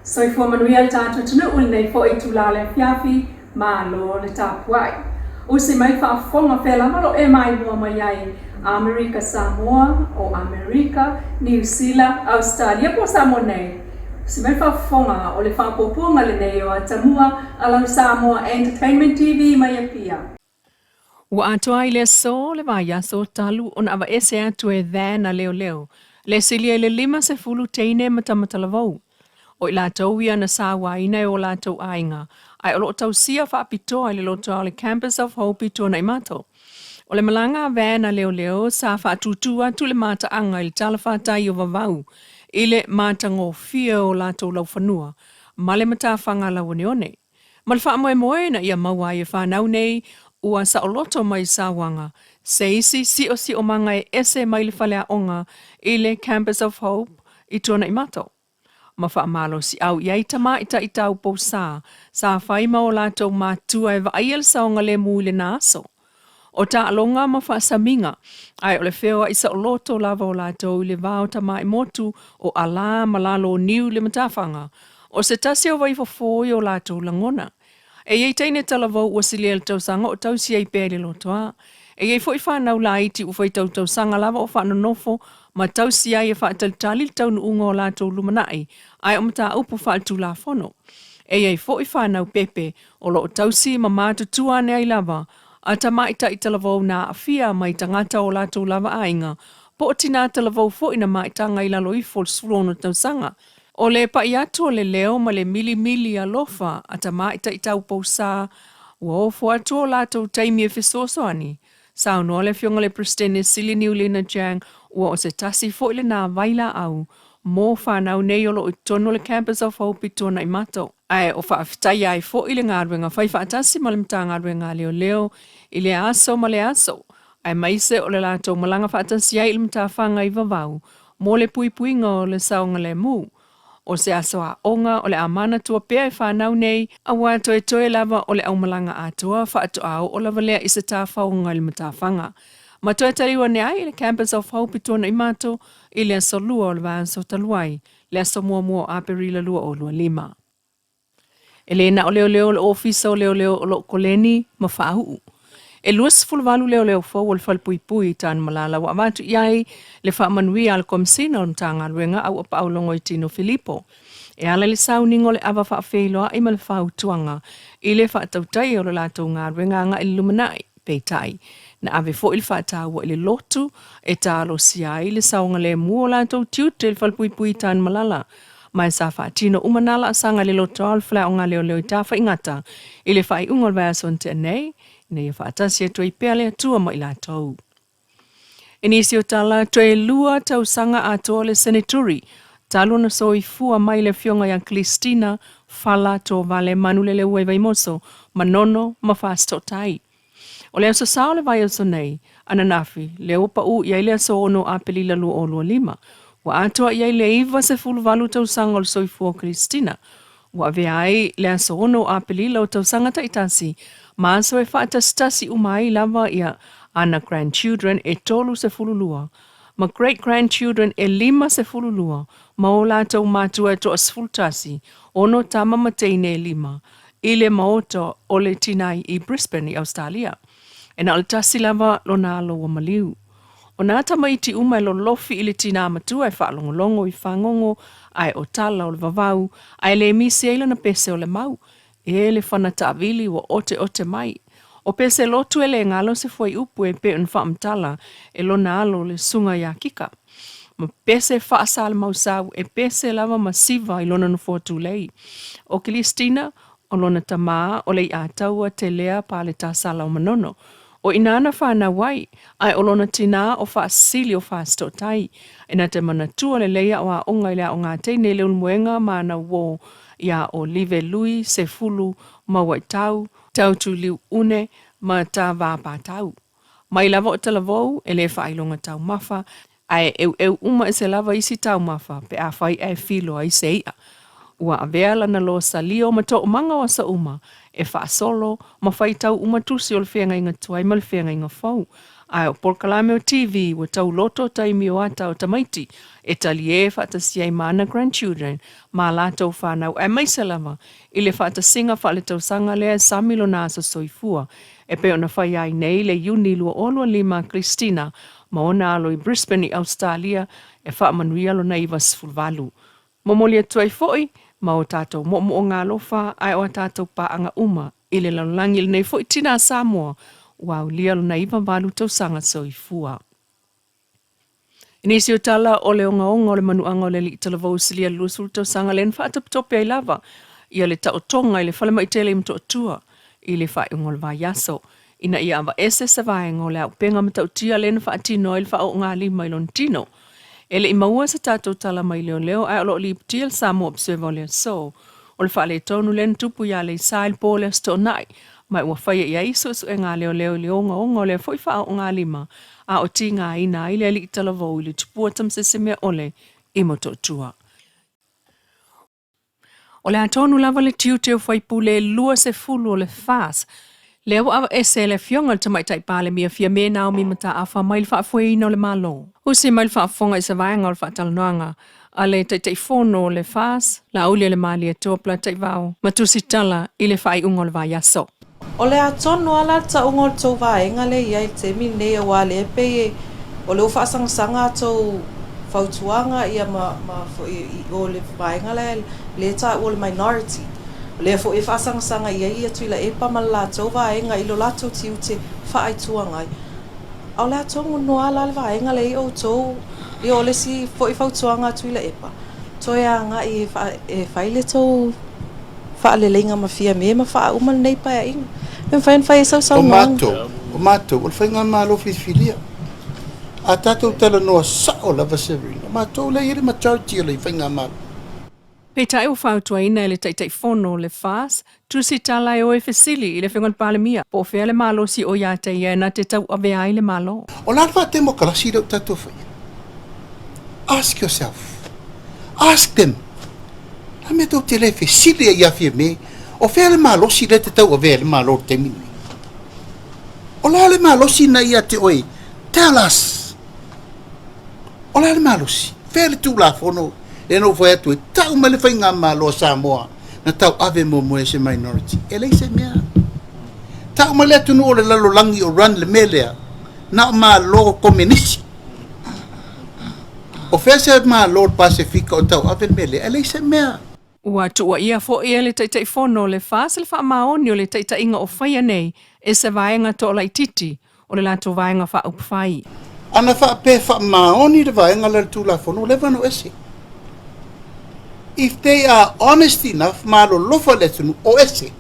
Soifua manuia le tatou atunuu i lenei foi itula o le afiafi, malo le tapuai. Usi mai faafofoga fea lava lo e maimoa mai ai, Amerika Samoa, o Amerika, Niu Sila, Ausetalia po o Samoa nei. Usi mai faafofoga o le faapuapuaga lenei o Atamua a lau Samoa Entertainment TV mai Apia. Ua atoa ai le aso le vaiaso talu ona aveese atu e van a leoleo le silia i le 50 teine ma tama talavou. O i latou ia na sauaina e o latou aiga, ae o lo o tausia faapitoa i le lotoa o le Campus of Hope i Tuanaimato. O le malaga a van a leoleo sa faatūtū atu le mataaga i le talafatai o Vavau i le matagofie o latou laufanua ma le matafaga lauoneone. Ma le faamoemoe ina ia maua ai e fanau nei ua saoloto mai sauaga se isi siosiomaga e ese mai le faleaoga i le Campus of Hope i Tuanaimato. Ma faamalosiau i ai tamaitai taupousa sa fai ma o latou matua e vaaia le saogalemu i lena aso. O taaloga ma faasamiga, ae o le feoai saoloto lava o latou i le va o Tamaimotu o Alā ma lalo o niu i le matafaga, o se tasi o vaifofo i o latou lagona. E i ai teine talavou ua silia i le tausaga o tausi ai pea i le lotoa. E i ai foi fanau laiti ua faitau tausaga lava o faanonofo ma tausi ai e faatalitali le taunuuga o latou lumanai, ae o mataupu faaletulafono. E i ai foi fanau pepe o lo o tausi ma matutua ane ai lava a tamaitai talavou na aafia mai tagata o latou lava aiga, po o tinā talavou foi na maitaga i lalo ifo o le 16 tausaga. O le pa'i atu o le leo ma le milimili alofa a tamaitai taupousa ua ofo atu o latou taimi e fesoasoani. Saunoa le Afioga i le Peresetene Sili Niulina Jiang ua o se tasi foi lena vailaau mo fanau nei o lo o i totonu o le Campus of Hope i Tuanaimato. Ae o faafetaia ai foi le galuega fai faatasi ma le Matagaluega a Leoleo i lea aso ma lea aso, aemaise o le latou malaga faatasi ai i le matafaga i Vavau mo le puipuiga o le saogalemu. O se aso aoga o le a manatua pea e fanau nei, aua toetoe lava o le aumalaga atoa faatoa oo lava lea i se tafaoga i le matafaga. Ma toe taliu ane ai i le Campus of Hope i Tuanaimato i le aso Lua o le vaiaso talu ai, le aso muamua o Aperila 2025. E le na o leoleo o le Ofisa o Leoleo o lo o koleni ma faauu. E 28 leoleo fou o le Falepuipui i Tanumalala ua avatu i ai le faamanuia a le Komesina o le Matagaluega Auapaau Logoitino Filipo e ala i le sauniga o le ava faafeiloai ma le fautuaga i le faatautaia o le latou galuega agai i le lumanai. Peitai, na ave foi le faataua i le lotu e talosia ai le saogalemu o latou tiute i le Falepuipui i Tanumalala. Ma e sa faatino uma nā laasaga i le lotoa o le Faleaoga Leoleo i Tafaigata i le faaiuga o le vaiaso na tea nei, ina ia faatasi atu ai pea le Atua ma i latou. I nisi o tala, toe lua tausaga atoa le Seneturi talu ona soifua mai le afioga ia Kilistina Fala Tovale Manuleleua i Vaimoso, Manono ma Fasitootai. O le aso Sa o le vaiaso nei, ananafi, lea ua pau i ai le aso 6 Aperila 2025, ua atoa i ai le 98 tausaga o le soifua o Kilistina. Ua avea ai le aso 6 Aperila o tausaga taitasi ma aso e faatasitasi uma ai lava ia ana grandchildren e 32 ma great grandchildren e 52 ma o latou matua e toa-11, ono tama ma teine e lima, i le maota o le Tinai i Brisbane i Ausetalia. E na o le tasi lava lona alo ua maliu. O nā tamaiti uma e lolofi i le tinā matua e faalogologo i fagogo ae o tala o le vavau, ae le misi ai lana pese o le mau. E le fana taavili ua oteote mai. O pese lotu e le galo se fuaiupu e pei ona faamatala e lona alo le susuga ia Kika. Ma pese faasalamausau e pese lava ma siva i lona nofoa tulei. O Kilistina, o lona tamā o Leiataua Telea Paletasala o Manono. O i ina na fanau ai, ae o lona tinā o Faasili o Fasitootai. E na te manatua lelei aoaoga i le aoga teine i Leulumoega ma ana uō iā Olive Lui Sefulu Mauaitau, Tautuliu Une ma Tavapatau. Mai lava o Talavou e le faailoga taumafa, ae eueu uma ese lava isi taumafa pe afai ae filo ai se i'a. Ua avea lana loa salio ma toomaga o aso uma e faasolo ma faitau uma tusi o le feagaiga tuai ma le feagaiga fou. Ae o polokalame o TV ua tauloto taimi o ata o tamaiti e taliē faatasi ai ma ana grandchildren ma a latou fanau aemaise lava i le faatasiga faaletausaga lea e sami lona aso soifua e pei ona faia ai nei le Iuni 2025 a Christina ma ona alo i Brisbane i Ausetalia e faamanuia lona 98. Momoli atu ai foi ma o tatou moomooga alofa ae o a tatou paaga uma i le lalolagi i lenei foi tinā Samoa ua aulia lona 98 tausaga soifua. I nisi o tala o le ogaoga o le manuaga o le alii talavou silia i le 20 tausaga lea na faatopetope ai lava ia le taotoga i le falemai tele i Motootua i le faaiuga o le vaiaso ina ia avaese se vaega o le auupega matautia lea na faatino ai le faaoogalima i lona tino. E le i maua se tatou tala mai leoleo ae o lo o lipotia le Samoa Observer o le aso. O le faaletonu lea na tupu iā Aleisa i le po o le Aso Toonai, ma ua faia i ai suesuega a leoleo i le ogaoga o lea foi faaoogalima a o tigaina ai le alii talavou i le tupua tamasese-meaʻole i Motootua. O le a tonu lava le tiute o faipule e 20 o le FAS, lea ua aveese e le Afioga i le Tamaitai Palemia Fiame Naomi Mataafa mai le faafoeina o le Malo. Usi mai le faafofoga i se vaega o le faatalanoaga a le Taitaifono o le FAS, Laaulialemalietoa Polataivao ma Tusitala i le faaiuga o le vaiaso. O le a tonu lava la le tauga o le tou vaega lea e i ai i le taimi lenei aua o lea e pei e o lea ua faasagasagaa tou fautuaga ia ma ma foi i o le vaega lea lea e taua o le minority. O lea foi e faasagasaga i ai ia Tuilaepa ma le latou vaega i lo latou tiute faa-Itu Agai. A o le a tonu lava la le vaega lea i outou ia o le isi foi fautuaga a Tuilaepa, toe agai e e fai le tou faaleleiga ma Fiame ma faauma lenei paeaiga. E mafai ona fai ai sau O saunoaga. matou, o matou, o le faigamalo filifilia. A tatou talanoa sao lava Severina, o matou lea e i ai le majority o le faigamalo. Peitai ua fautuaina e le Taitaifono o le FAS, Tusitala e o e fesili i le Afioga i le Palemia po o fea le malosi o ia te ia e na te tauavea ai le Malo. O le a le faatemokarasi lea ua tatou faia? Ask yourself. Ask them. O le a le mea tou te le fesili ai ia Fiame, o fea le malosi lea e te tauavea ai le Malo i le taimi lenei? O le a le malosi na ia te oe? Tell us. O le a le malosi? Fea le Tulafono lea na ou fai atu ai, tau mai le faigamalo a Samoa na tauave muamua e se minority. E leai se mea. Tau mai le atunuu o le lalolagi o run le mea lea, na o Malo Komenisi. O fea se Malo o le Pasefika o tauave le mea lea? E leai se mea. Ua tuuaia foi e le Taitaifono o le FAS le faamaoni o le taitaiga o faia nei e se vaega toalaitiiti o le latou vaega faaupufai. Ana faapea e faamaoni le vaega lea o le Tulafono, ua leva ona o ese. If they are honest enough, malolofa i le atunuu, o ese.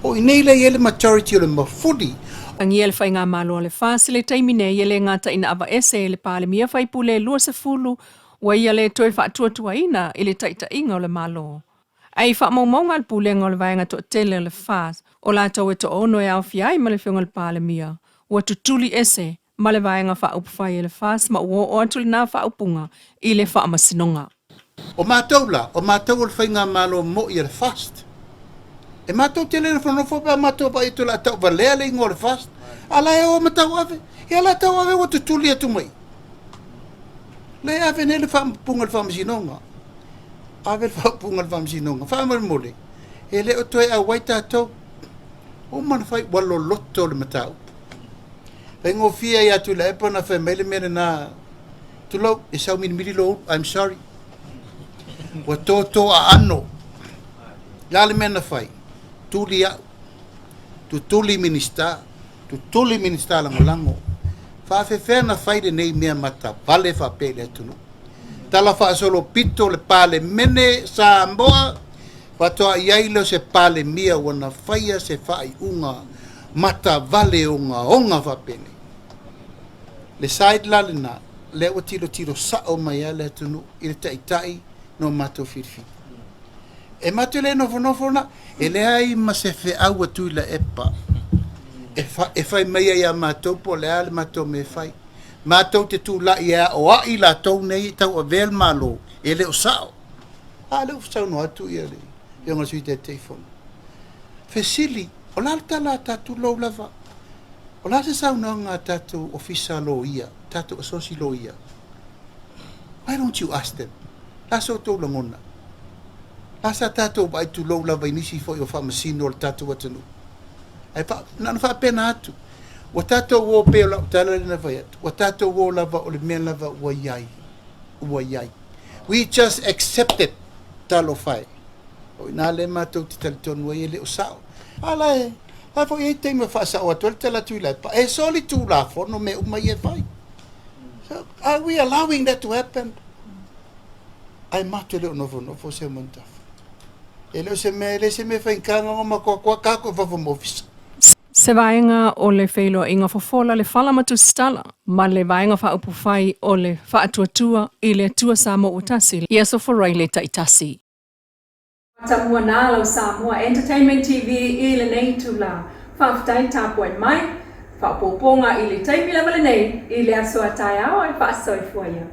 O i inei lea e i ai le majority o le mafuli. Tagia le Faigamalo a le FAS i le taimi nei e le gata ina avaese e le Palemia faipule e 20 ua ia le toe faatuatuaina i le taitaiga o le Malo. Ae i faamaumauga a le Pulega o le Vaega Toatele o le FAS, o latou e toaono e aofia ai ma le Afioga i le Palemia, ua tutuli ese ma le Vaega Faaupufai a le FAS ma ua oo atu lena faaupuga i le Faamasinoga. O matou la, o matou o le faigamalo moi a le FAST. E matou te le nofonofo pe a matou vaai atu o le a tauvalea le igoa o le FAST, a la e o ma tauave. Ia la tauave ua tutuli atu mai. Lea e ave nei le faaupuga i le Faamasinoga. Ave le faaupuga i le Faamasinoga. Faamolemole, e le o toe auai tatou. Uma ona fai, ua loloto le mataupu. Faigofie ia Tuilaepa ona fai mai le mea lena, tulou, e saumilimili lou ulu, I'm sorry. Ua toto aano. O le a le mea na fai? Tuli au. Tutuli Minisita. Tutuli Minisita Lagolago. Faafefea na fai lenei mea matavale faapea i le atunuu? Tala faasolopito le Palemene Samoa, faatoa i ai lea o se Palemia ua na faia se faaiuga matavale ogaoga faapenei. Le side la lena, lea ua tilotilo sao mai lava le atunuu i le taitai no matou filifili. E matou le nofonofo na, e leai ma se feau a Tuilaepa e fai mai ai ia matou po o le a le matou mea e fai. Matou te tulai e aoai latou nei e tauavea le Malo, e le o sao. A lea ua saunoa atu ia le Afioga i le Sui Taitaifono. Fesili, o le a le tala a tatou lou lava? O le a se saunoaga a tatou Ofisa Loia, tatou Asosi Loia? Why don't you ask them? O le a so outou lagona? O le a sa tatou vaai tulou lava i nisi foi o faamasino o le tatou atunuu? Ae fa, na ona faapena atu. Ua tatou o pei o lau tala lea na fai atu, ua tatou o lava o le mea lava ua i ai, ua i ai. We just accept it, talofa e. O i ina lea matou te talitonu ai e le o sao. A la e, la foi e i ai taimi e faasao atu ai le tala Tuilaepa, e soli tulafono mea uma ia e fai. So, are we allowing that to happen? Ae matou e le o nofonofo Seumanutafa. E le o se mea, e le se mea faigata na ona makoakoa ka atu i fafo ma ofisa. Se vaega o le feiloaiga fofola le fala ma tusitala ma le Vaega Faaupufai o le Faatuatua i le Atua Samoa ua Tasi i Aso Faraile taitasi. Matamua na lau Samoa Entertainment TV i lenei itula. Faafetai tapuai mai. Faaopoopoga i le taimi lava lenei i le aso a taeao e faasoifua ia.